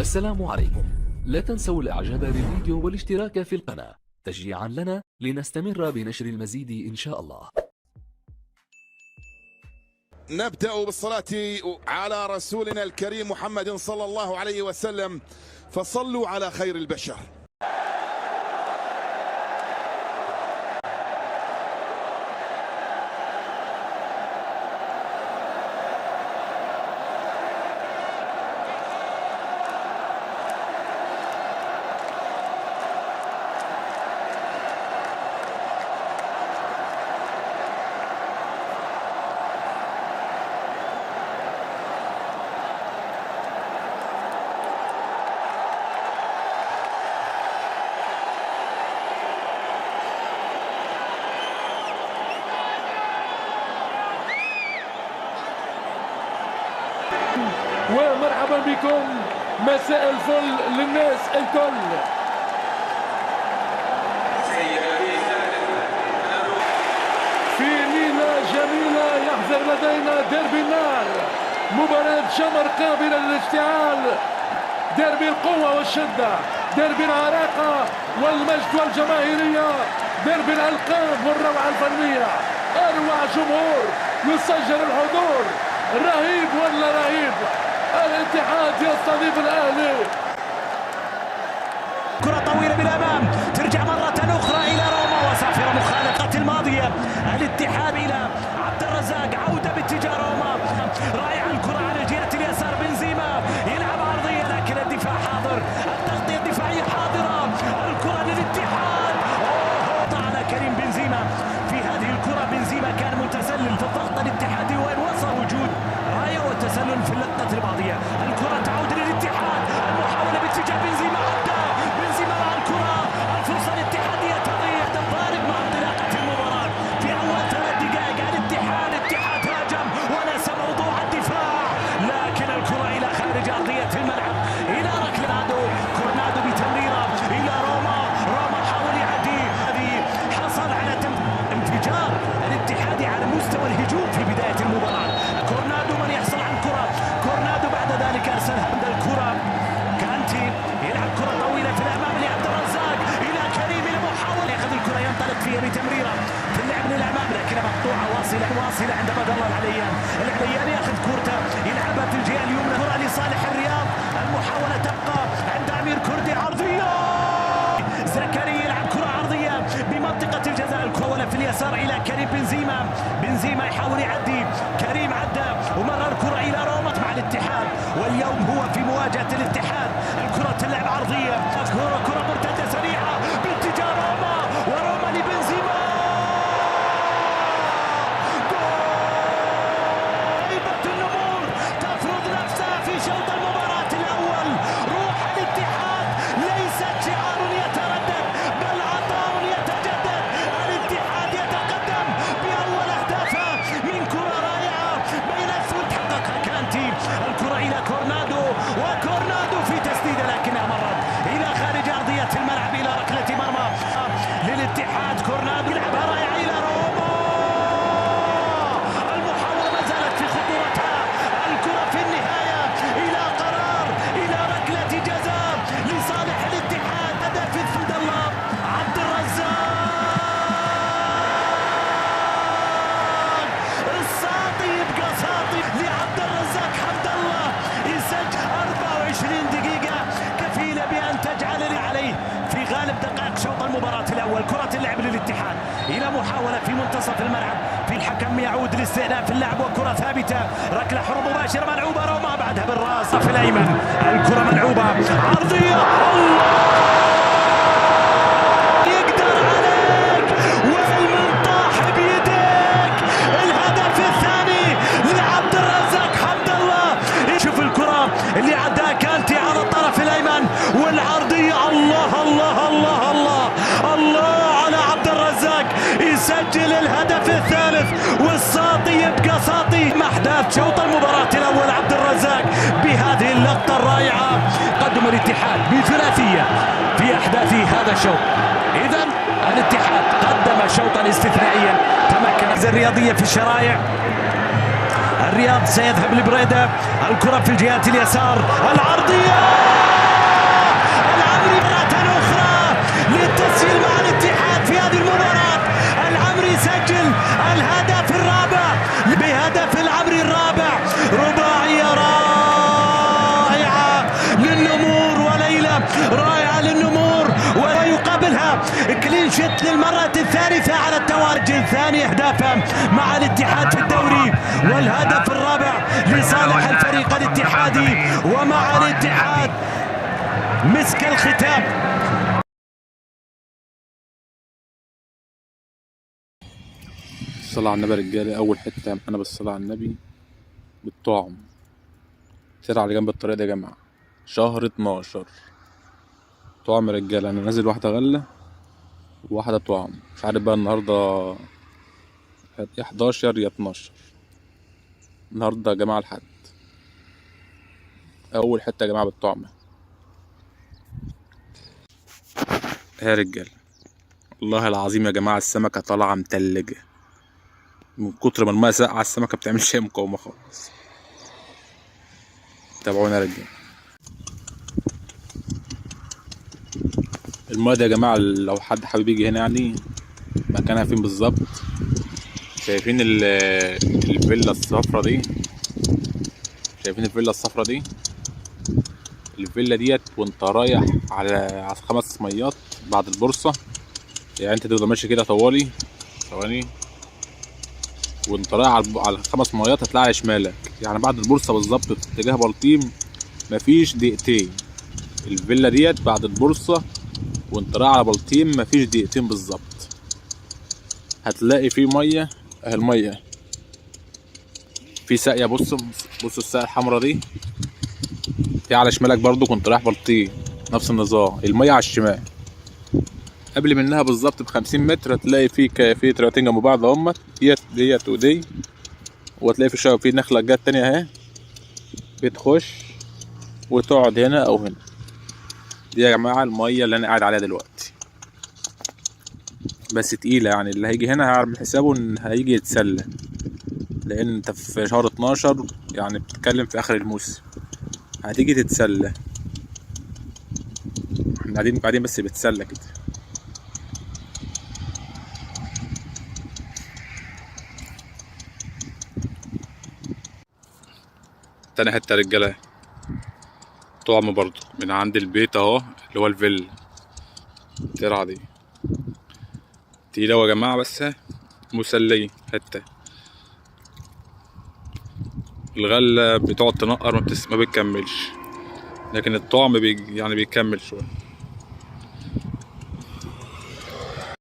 السلام عليكم. لا تنسوا الاعجاب بالفيديو والاشتراك في القناة تشجيعا لنا لنستمر بنشر المزيد ان شاء الله. نبدأ بالصلاة على رسولنا الكريم محمد صلى الله عليه وسلم، فصلوا على خير البشر. ومرحبا بكم، مساء الفل للناس الكل. في ليلة جميلة يحضر لدينا ديربي النار، مباراة جمر قابلة للاشتعال، ديربي القوة والشدة، ديربي العراقة والمجد والجماهيرية، ديربي الألقاب والروعة الفنية. أروع جمهور يسجل الحضور، رهيب ولا رهيب. الاتحاد يستضيف الأهلي. كرة طويلة بالأمام، ترجع مرة أخرى إلى روما وصافرة مخالفة الماضية. الاتحاد إلى عبد الرزاق، عودة باتجاه روما، رائعة الكرة على الجهة اليسار، بنزيما يلعب عرضية لكن الدفاع حاضر، التغطية الدفاعية حاضرة، الكرة للاتحاد. على كريم بنزيما في هذه الكرة، بنزيما كان متسلل في الضغط الاتحادي وين وصل وجود راية والتسلل في اللقطة الماضية. الكرة تعود للاتحاد، المحاولة باتجاه بنزيما، عدى بنزيما مع الكرة، الفرصة الاتحادية تضيع، تضارب مع انطلاقة المباراة في أول 3 دقائق. الاتحاد هاجم ونسى موضوع الدفاع، لكن الكرة إلى خارج أرضية الملعب، إلى ركلة كورنادو بتمريرة إلى روما، روما حاول يعدي، هذه حصل على انفجار الاتحادي على مستوى الهجوم في بداية المباراة. كورنادو من يحصل على الكرة، كورنادو بعد ذلك أرسلها عند الكرة، كانتي يلعب كرة طويلة في الأمام لعبد الرزاق إلى كريم، إلى محاولة يأخذ الكرة ينطلق فيها بتمريرة في اللعب للأمام لكن مقطوعة واصلة واصلة عند بدر العليان، العليان يأخذ كرته يلعبها في الجهة اليمنى، كرة لصالح الرياض، المحاولة تبقى عند أمير كردي، عرضية زكريا يلعب كرة عرضية بمنطقة الجزاء، الكرة في اليسار إلى كريم بنزيما، بنزيما يحاول يعدي، كريم عدى ومرر الكرة إلى روما مع الاتحاد، واليوم هو في مواجهة الاتحاد. الكرة تلعب عرضية، كرة مرتدة سريعة باتجاه روما، وروما لبنزيما، جول! النمور تفرض نفسها في شوط المباراة الأول. روح الاتحاد ليست شعار يتردد بل عطاء يتجدد. الاتحاد يتقدم بأول أهدافه من كرة رائعة بين الثلث حققها كانتي، الكرة إلى كورنادو، وكورنادو في تسديدة لكنها مرت إلى خارج أرضية الملعب إلى ركلة مرمى للاتحاد. كورنادو يلعبها رائعة إلى روما، المحاولة ما زالت في خطورتها، الكرة في النهاية إلى قرار، إلى ركلة جزاء لصالح الاتحاد. هدف الحمد الله عبد الرزاق الساطي، يبقى ساطي لعبد الرزاق حمد الله، يسجل 24 دقيقة كفيلة بأن تجعل عليه في غالب دقائق شوط المباراة الأول. كرة اللعب للاتحاد إلى محاولة في منتصف الملعب، في الحكم يعود لاستئناف اللعب وكرة ثابتة، ركلة حرة مباشرة ملعوبة، روما بعدها بالراس في الأيمن، الكرة ملعوبة عرضية، الله يقدر عليك والمنطاح بيديك. الهدف الثاني لعبد الرزاق حمد الله. شوف الكرة اللي عداها كانتي على الطرف الأيمن والعرضية، الله الله الله الله الله على عبد الرزاق، يسجل الهدف الثالث والساطي يبقى ساطي. أحداث شوط المباراة الأول عبد الرزاق بهذه اللقطة الرائعة، قدم الاتحاد بثلاثية في أحداث هذا الشوط. إذا الاتحاد قدم شوطا استثنائيا، تمكن الرياضية في الشرائع. الرياض سيذهب لبريدة، الكرة في الجهة اليسار، العرضية. شت للمرة الثالثة على التوالي، ثاني أهدافه مع الاتحاد في الدوري، والهدف الرابع لصالح الفريق الاتحادي، ومع الاتحاد مسك الختام. الصلاة على النبي يا رجالة. أول حتة معانا بالصلاة على النبي بالطعم، ترعى على جنب الطريق ده يا جماعة، شهر 12 طعم يا رجالة. أنا نازل واحدة غلة وواحدة طعم، مش عارف بقى النهاردة يا 11 يا 12. النهاردة يا جماعة الحد، أول حتة يا جماعة بالطعم يا رجالة. والله العظيم يا جماعة السمكة طالعة متلجة من كتر ما المية ساقعة، السمكة بتعملش أي مقاومة خالص. تابعونا يا رجالة. المية دي يا جماعة لو حد حابب يجي هنا، يعني مكانها فين بالظبط؟ شايفين الفيلا الصفرا دي؟ شايفين الفيلا الصفرا دي؟ الفيلا ديت وانت رايح على 5 ميات بعد البورصة، يعني انت تفضل ماشي كده طوالي ثواني، وانت رايح على 5 ميات هتلاقي على شمالك، يعني بعد البورصة بالظبط في اتجاه بلطيم مفيش دقيقتين. الفيلا ديت بعد البورصة وانت رايح على بلطيم مفيش دقيقتين بالظبط، هتلاقي في مية. اهي المية في ساقية، بص بص الساقية الحمرا دي في على شمالك برضو، كنت رايح بلطيم نفس النظام، المية على الشمال. قبل منها بالظبط ب50 متر هتلاقي في طريقتين جنب بعض اهمت، ديت ديت ودي، وهتلاقي في شجرة، في نخلة جت تانية اهي، بتخش وتقعد هنا او هنا. دي يا جماعة المية اللي انا قاعد عليها دلوقتي، بس تقيلة، يعني اللي هيجي هنا هيعمل حسابه ان هيجي يتسلى، لان انت في شهر 12 يعني بتتكلم في اخر الموسم، هتيجي تتسلى. احنا قاعدين بس بتسلى كده. تاني حتة يا رجالة طعم برضو من عند البيت اهو، اللي هو الفيلا الترعة دي تقيلة يا جماعة، بس مسلية. حتة الغلة بتقعد تنقر ما بتكملش، لكن الطعم يعني بيكمل شوية.